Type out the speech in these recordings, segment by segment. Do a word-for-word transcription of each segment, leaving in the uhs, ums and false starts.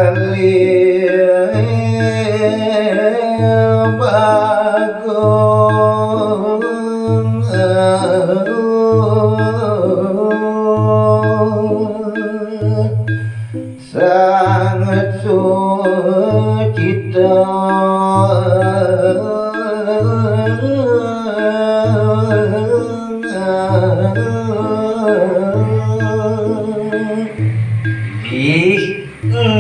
Beli bagus. Sangat sucita. Ih,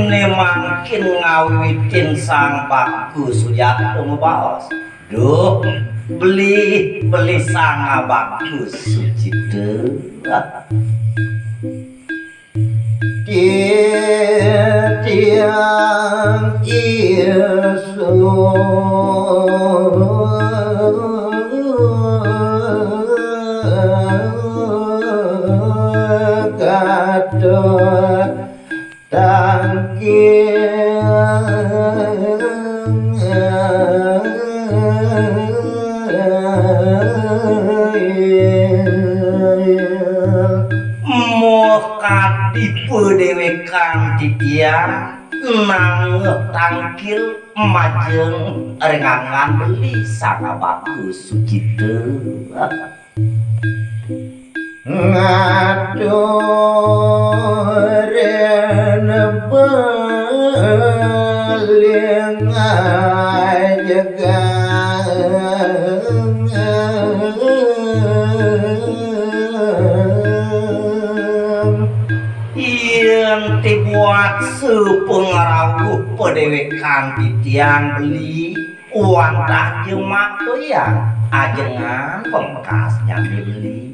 né mangkin ngawitin Sang Bagus Sujata mabaos. Duh, beli, beli Sang Bagus Sucita. Titiang isu gatot tangkil. Moh kadi padéwékan titiang nangér tangkil majeng ring anggan beli Sang Bagus Sucita. Ngaturin beli ngajegang. Yén té buat sapangrauh padéwékan titiang beli, wantah ja makta yang ajengan pamekasnyané beli.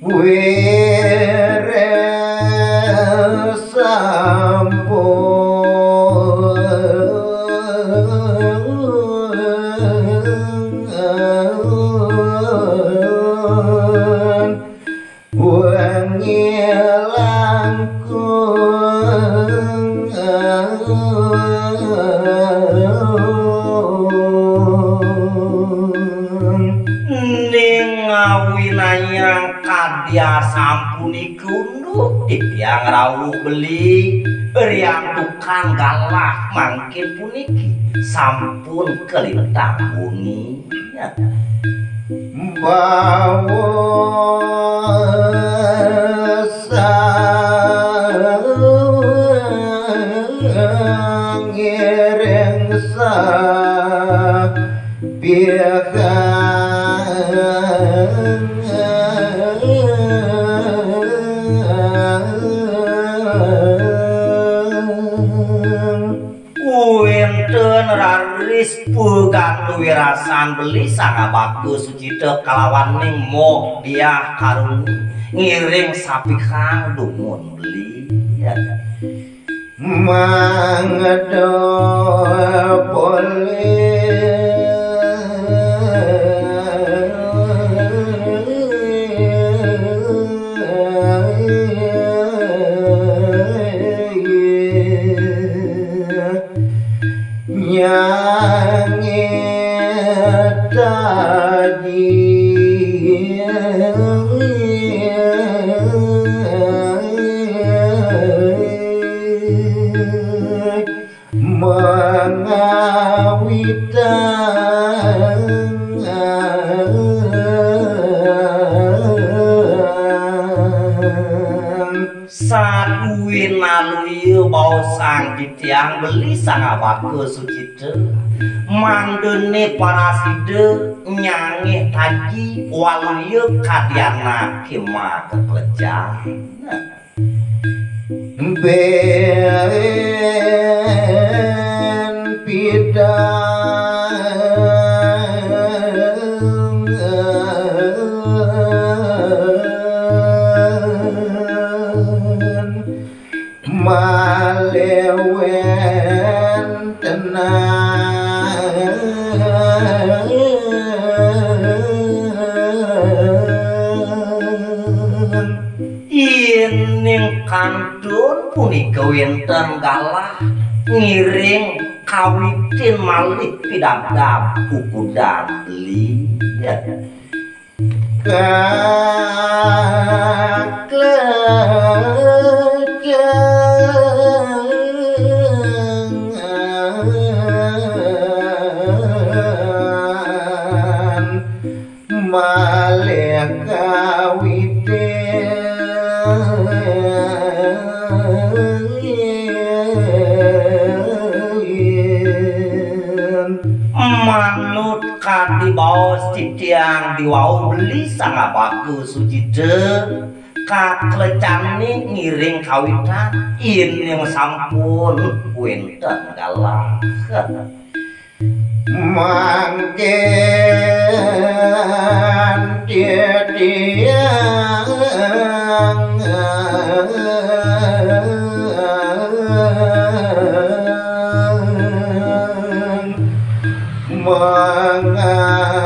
Wiréh sampun wengi langkung. Ning ngawinayang kadi asapunika unduk titiang rauh beli, riantukan galah mangkin puniki sampun kalintang wengi. Bawa sang ngiring sapihan. Wénten raris pagantun wirasan beli Sang Bagus Sucita kalawaning Moh Diah Karuni ngiring sapihan dumun beli. Mangda polih. Nyangit taji mangawitang. Saduwé naluya baosang titiang beli Sang Bagus Sucita, mangdané parasida nyangih taji waluya kadi anaké makaklejan. Bén pidang malih wéntenan. Yéning kantun punika Wénten galah ngiring kawitin malih pidabdab kukudan beli. Kaklecekan malih kawitin manut kadi baos titiang diwau beli sangabaga sujita, kaklecekan ngiring kawitan, yéning sampun wénten galah. Mangkin titiang mangakapang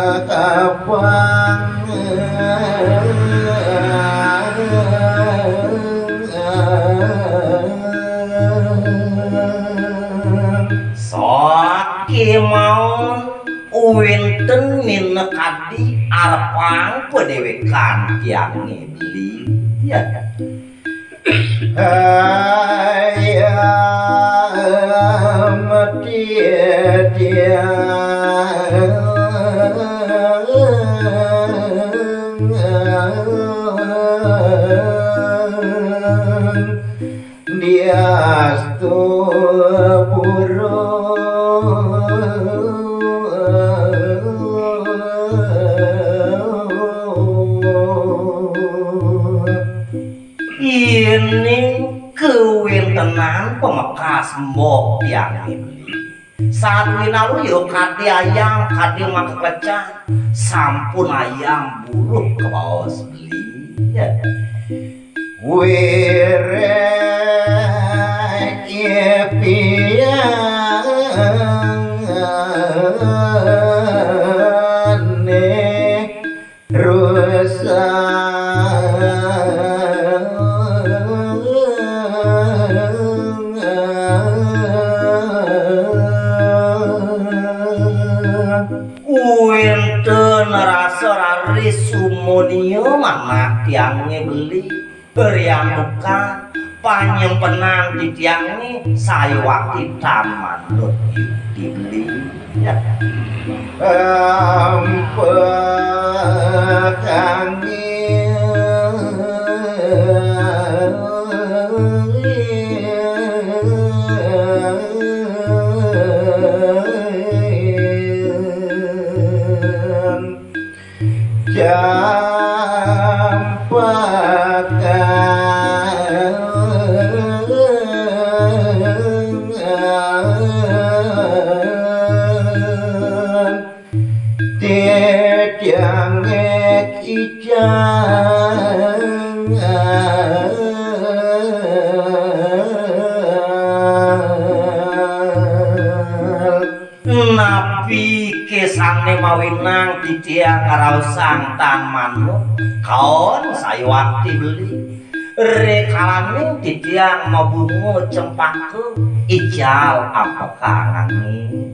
sakémaon wénten minakadi arepang padéwékan tiangé beli. Ya. Ayam titiang diastu puru. Yéning kawéntenan pamekas mbok tiangé beli. Saat winalu ya kadi ayam, kadi makaklecekan. Sampun ayam buluh kabaos beli. Ya. Wiréh piané rusak. Wénten rasa raris sumonia manah tiangé beli. Riantukan panyempenan titiangé sayuwakti tan manut yukti beli. Ampekangin campakan. Titiangé ical. Napi ké sané mawinan titiang ngraosang tan manut, kaon sayuwakti beli. Rikalaning titiang mabunga cempaka, ical ampekangin.